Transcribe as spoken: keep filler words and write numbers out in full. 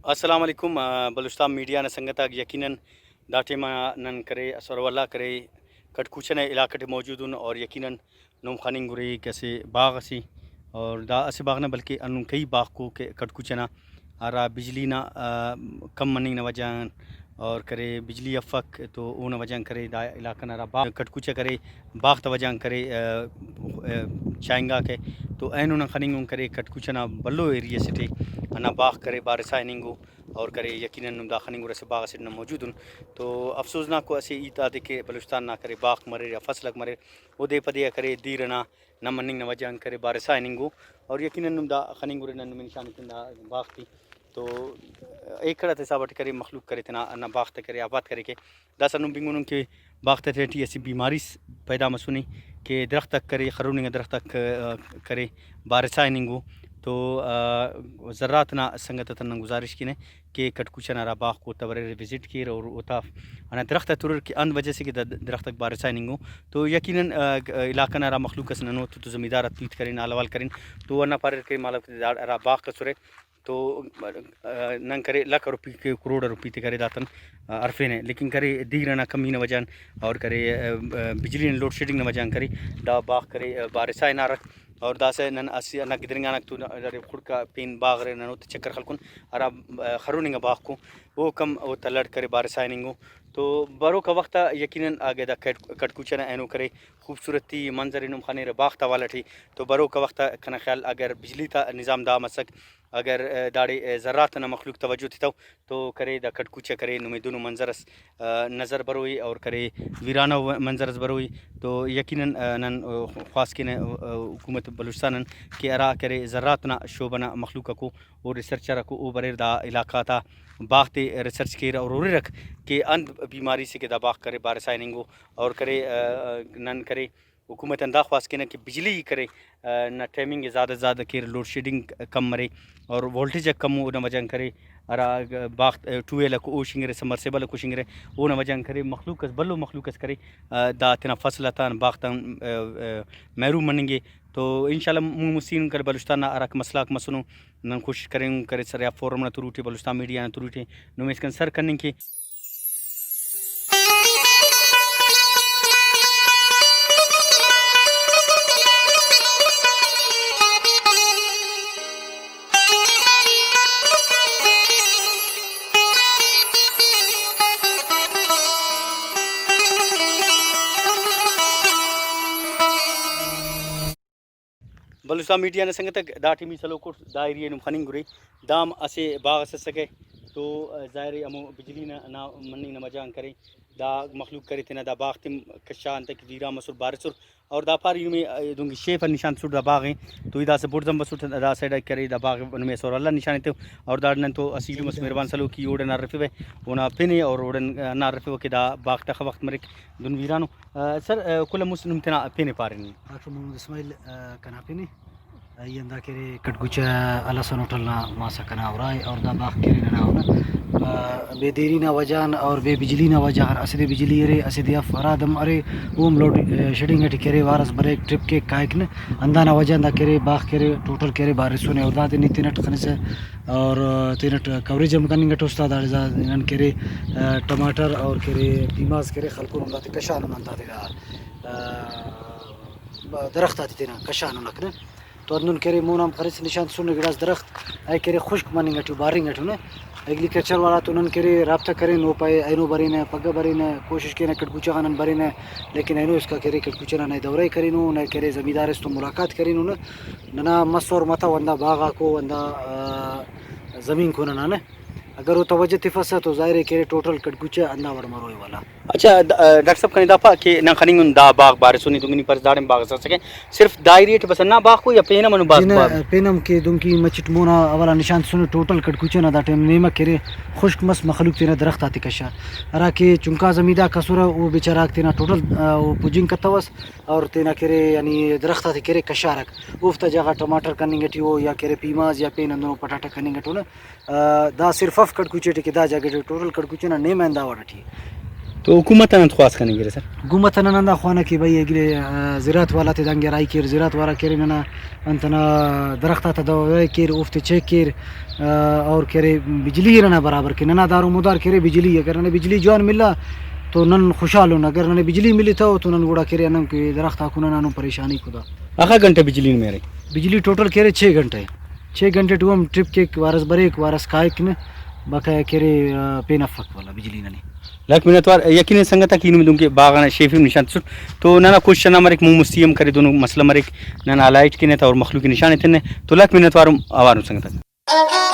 السلام علیکم، آ، بلوچستان میڈیا نا سنگت آک، یقیناً دا ٹائم آ نن کرے اسہ ولدا کرے کٹکوچہ نا علاقہ ٹی موجود ان، اور یقیناً نم خننگ ارے کہ اسہ باغ اسے، اور دا اسہ باغ نا بلکہ ہندن کئی باغ کو کہ کٹکوچہ نا ہرا بجلی نا، آ، کم مننگ نا وجہ غان اور کرے بجلی افک تو اونا وجہ غان کرے دا علاقہ نا ہرا باغ کٹکوچہ کرے باغ تا وجہ غان کرے، آ، آ، چائنگاکہ۔ تو اینو نن خننگ ان کرے کٹکوچہ نا بھلو ایریا سے ٹی ہندا باغ کرے بارسا ہننگو۔ اور کرے یقیناً نم دا خننگ ارے اسہ باغ اسیٹ نن موجود ان۔ تو افسوسناک ءُ اسہ ہیت آتے کہ بلوچستان نا کرے باغ مریرہ، فصل آک مریر، اودے پدے آ کرے دیر ئنا نہ مننگ نا وجہ غان کرے بارسا ہننگو۔ اور یقیناً نم دا خننگ ارے نن نمے نشان ایتن دا باغ تے۔ تو ایکڑ آتا حساب اٹ کرے مخلوق کرے تینا ہندا باغ تے کرے آباد کریکہ۔ داسہ نم بنگنن کہ باغ تے ٹی اسہ بیماری اس پیدا مسنے کہ درخت آک کرے، خروننگا درخت آک، آ، کرے بارسا ہننگو۔ تو، آ، زراعت نا سنگت آتان نن گزارش کینہ کہ کٹکوچہ نا ہرا باغ کو اوتا بریرہ وزٹ کیر اور اوتا ہندا درخت آک تریر کہ انت وجہ سے کہ دا درخت آک بارسا ہننگو۔ تو یقیناً، آ، علاقہ نا ہرا مخلوق اس ننو تو، تو زمیندار آتیت کرین، حال احوال کرین تو ہندا پاریر کہ مالو کہ دا ہرا باغ ئسرہ تو، آ، نن کرے لکھ روپی کہ کروڑ روپی تے کرے داتن، آ، ہرفینہ، لیکن کرے دیر ئنا کمی نا وجہ غان اور کرے، آ، آ، بجلی نا لوڈ شیڈنگ نا وجہ غان کرے دا باغ کرے، آ، بارسا ہنارہ۔ اور داسہ نن اسہ ہندا گدرینگانک تو داڑے خڑک آ پین باغ ارے، نن اوتے چکر خلکن، ہرا، آ، خروننگا باغ کو، اوکم اوتا لڑ کرے بارسا ہننگو۔ تو بروکا وخت آ یقیناً اگہ دا کٹ-، کٹکوچہ نا اینو کرے خوبصورتی منظر ئے نم خنیرہ باغ تا حوالہ ٹی، تو بروکا وخت آ کنا خیال اگر بجلی تا نظام دا مسک، اگر، آ، داڑے، آ، زراعت ئنا مخلوق توجہ تتو تو کرے دا کٹکوچہ کرے نمے دنو منظر ئس، آ، نظر بروئی اور کرے ویرانہ و-، منظر ئس بروئی۔ تو یقیناً، آ، نن، آ، خواست کینہ، آ، حکومت بلوچستان آن کہ ہرا کرے زراعت نا شعبہ نا مخلوق اکو او ریسرچر اکو او بریر دا علاقہ تا باغ تے ریسرچ کیر اور ہُررک کہ انت بیماری سے کہ دا باغ کرے بارسا ہننگو اور کرے، آ، آ، نن کرے حکومت آن دا خواست کینہ کہ بجلی کرے، آ، نا ٹائمنگ ئے زیادہ زیادہ کیر، لوڈ شیڈنگ کم مرے اور وولٹیج آک کم ءُ، اونا وجہ غان کرے ہرا باغ، آ، ٹیوب ویل آک او شنگرہ، سمرسیبل آک او شنگرہ، اونا وجہ غان کرے مخلوق اس، بھلو مخلوق اس کرے، آ، دا تینا فصل آتان باغ تان، آ، آ، محروم مننگے۔ تو انشاءاللہ مون مستی ہن کرے بلوچستان نا ہراکہ مسئلہ غاک مسنو، نن کوشش کرینگ کرے سرحد فورم نا تھرو ٹی، بلوچستان میڈیا نا تھرو ٹی نمے اسکان سر کننگ کے۔ بلوچستان میڈیا نا سنگتک، دا ٹائم ای سلوک اٹ دا ایریا نم خننگ ارے، دام اسہ باغ اس اسکہ تو، آ، ظاہر ءِ ہمو بجلی نا، نا مننگ نا وجہ غان کرے دا مخلوق کرے تینا دا باغ تے کشا انتئے کہ ویران مسر بارسر۔ اور دا پار ای نمے، آ، دہنکہ شیف آ نشان تسٹ دا باغ ءِ، تو ای داسہ بڑز آن بسٹ دا سائیڈ آ کرے دا باغ نمے اسہ اور اللہ نشان ایتو۔ اور داڑے نن تو اسہ ایلم اس مہربان سلوکی اوڑے ہنار رفیوہ، اونا پن ءِ اور اوڑے ہنار رفیوہ کہ دا باغ تا اخہ وخت مریک دہن ویرانو۔ آ، سر، آ، کل آن مست نم تینا پین ءِ پارے نی۔ ڈاکٹر محمد اسماعیل، آ، کنا پن ءِ۔ آ، ای ہندا کہ ارے کٹکوچہ الحسن ہوٹل نا ماسہ کنا ارا ءِ اور دا باغ کہ ارے ننا اونا، آ، بے دیری نا وجہ غان اور بے بجلی نا وجہ غان، اسہ دے بجلی ارے، اسہ دے اف، ہرا دم ارے او ہم لوڈ، آ، شیڈنگ ٹی کہ ارے وارس بریک، ٹرپ کیک کائک نہ، ہندا نا وجہ غان دا کہ ارے باغ کہ ارے ٹوٹل کہ ارے بارسونے اور دادے نی تینٹ خنسہ اور، آ، تینٹ کوریج ہم کننگ ٹی اُستا داڑے دا نن کہ ارے، آ، ٹماٹر اور کہ ارے پیماز کہ ارے خلکون ہم داتے کشانو نن داتے دا۔ آ، درخت آتے تینا کشاننک نہ۔ تو ہندن کہ ارے مون آن خرس نشان تسنے گڑاس درخت ائے کہ ارے خشک مننگ ٹی ءُ بارنگ ٹی ءُ نہ۔ ایگریکلچر والا تو نن کہ ارے رابطہ کرین، او پائے اینو برینہ، پگہ برینہ، کوشش کینہ کٹکوچہ غان نن برینہ، لیکن اینو اسکا کہ ارے کٹکوچہ نا نئے دورہ ءِ کرینو، نئے کہ ارے زمیندار اس تو ملاقات کرینو نہ۔ ننا مس اور متو ہندا باغ آکو، ہندا، آ، زمین کو ننا نہ۔ اگر او توجہ تفسہ تو ظاہر ءِ کہ ارے ٹوٹل کٹکوچہ ہندا وڑ مرو ای والا۔ اچھا، د-، آ، ڈاکٹر صاحب کنے دا پا کہ نن خننگ ان دا باغ بارسو نی دنگنی پرس داڑے باغ اس اسکہ، صرف دا ایریا ٹی بس ہندا باغ کو یا پین ہم ہندن باغ، جی نہ، باغ؟ پین ہم کہ دنکہ مچٹ مونا اولا نشان تسنے ٹوٹل کٹکوچہ نا دا ٹائم نیمہ کہ ارے خشک مس مخلوق تینا درخت آتے کشا، ہرا کہ چنکا زمیندار کسرہ او بیچارہ غاک تینا ٹوٹل، آ، او پجنگ کتوس اور تینا کہ ارے یعنی درخت آتے کہ ارے کشارک، اوفتا جاگہ ٹماٹر کننگ ٹی او یا کہ ارے پیماز یا پین ہندنو پٹاٹا کننگ ٹی او نہ۔ آ، دا صرف اف کڑکوچے ٹی کہ دا جاگہ ٹی ٹوٹل کڑکوچے نا نیمہ ہندا وڑ ٹی ءِ۔ تو حکومت آن انت خواست کننگرہ سر؟ حکومت آن نن ہندا خوانہ کہ بھئی، اگہ، آ، زراعت والا تے دانگ گہرائی کیر، زراعت والا کہ ارے ننا انت نا درخت آتا دوا کیر، اوفتے چیک کیر، آ، اور کہ ارے بجلی ئے ننا برابر کے۔ ننا دار و مدار کہ ارے بجلی، اگر ننے بجلی جوان ملا تو نن خوشحال ان، اگر ننے بجلی ملتو تو نن گڑا کہ ارے ہندن کہ درخت آکو ننا ہندن پریشانی کدا۔ اخہ گھنٹہ بجلی نمے ارے؟ بجلی ٹوٹل کہ ارے چھ گھنٹہ ءِ۔ چھ گھنٹہ ٹو ہم ٹرپ کیک، وارس بریک، وارس کائک نہ، بقایا کہ ارے، آ، پین افک والا بجلی ننے۔ لکھ منت وار۔ یقیناً سنگت آک، ای نمے دنکہ باغ ئنا شیف ہم نشان تسٹ تو ننا کوشست ہندا مریک، مون مستی ہم کرے، دنو مسئلہ مریک، نن ہائی لائٹ کینہ تا اور مخلوق ئے نشان ایتنہ۔ تو لکھ منت وار ہم اوار ان سنگت آک۔